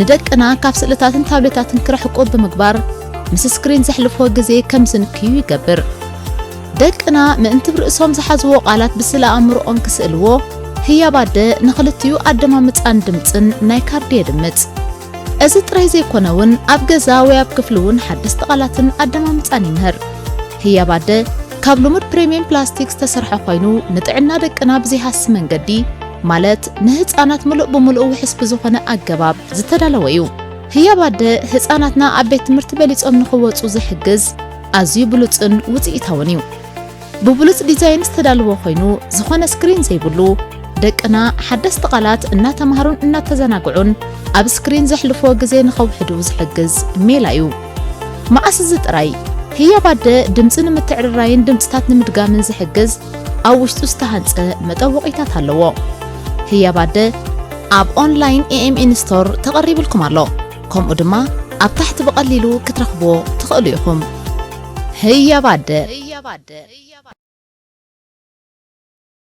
ንደቅና ካብ ስእልታትን ታብሌታትን ክርሕቁ ብምግባር፣ ምስ ስክሪን ዘሕልፍዎ ግዜ ከም ዝንክዩ ይገብር። ደቅና ምእንቲ ብርእሶም ዝሓዝዎ ቃላት ብስእለ ኣእምሮኦም ክስእልዎ፣ ህያብ ኣደ ንኽልቲኡ ኣደማምጻን ድምጽን ናይ ካርድ የድምጽ። እዚ ጥራይ ዘይኮነ እውን ኣብ ገዛ ወይ ኣብ ክፍሊ እውን ሓደስቲ ቃላትን ኣደማምጻን ይምህር። ህያብ ኣደ ካብ ልሙድ ፕሪምየም ፕላስቲክ ዝተሰርሐ ኮይኑ፣ ንጥዕና ደቅና ብዘይሃሲ መንገዲ፣ ማለት ንህጻናት ምሉእ ብምሉእ ውሑስ ብዝኾነ ኣገባብ ዝተዳለወ እዩ። ህያብ ኣደ ህጻናትና ኣብ ቤት ትምህርቲ በሊጾም ንኽወጹ ዝሕግዝ ኣዝዩ ብሉጽን ውጽኢታውን እዩ። ብብሉጽ ዲዛይን ዝተዳለወ ኮይኑ፣ ዝኾነ ስክሪን ዘይብሉ፣ ደቅና ሓደስቲ ቃላት እናተማሃሩን እናተዘናግዑን ኣብ ስክሪን ዘሕልፍዎ ግዜ ንኸውሕዱ ዝሕግዝ ሜላ እዩ። መኣስ እዚ ጥራይ፣ ህያብ ኣደ ድምጺ ንምትዕርራይን ድምጽታት ንምድጋምን ዝሕግዝ ኣብ ውሽጡ ዝተሃንጸ መጠወቒታት ኣለዎ። ህያብ ኣደ ኣብ ኦንላይን ኤ ኤም ኤን ስቶር ተቐሪብልኩም ኣሎ። ከምኡ ድማ ኣብ ታሕቲ ብቐሊሉ ክትረኽብዎ ትኽእሉ ኢኹም። ህያብ ኣደ።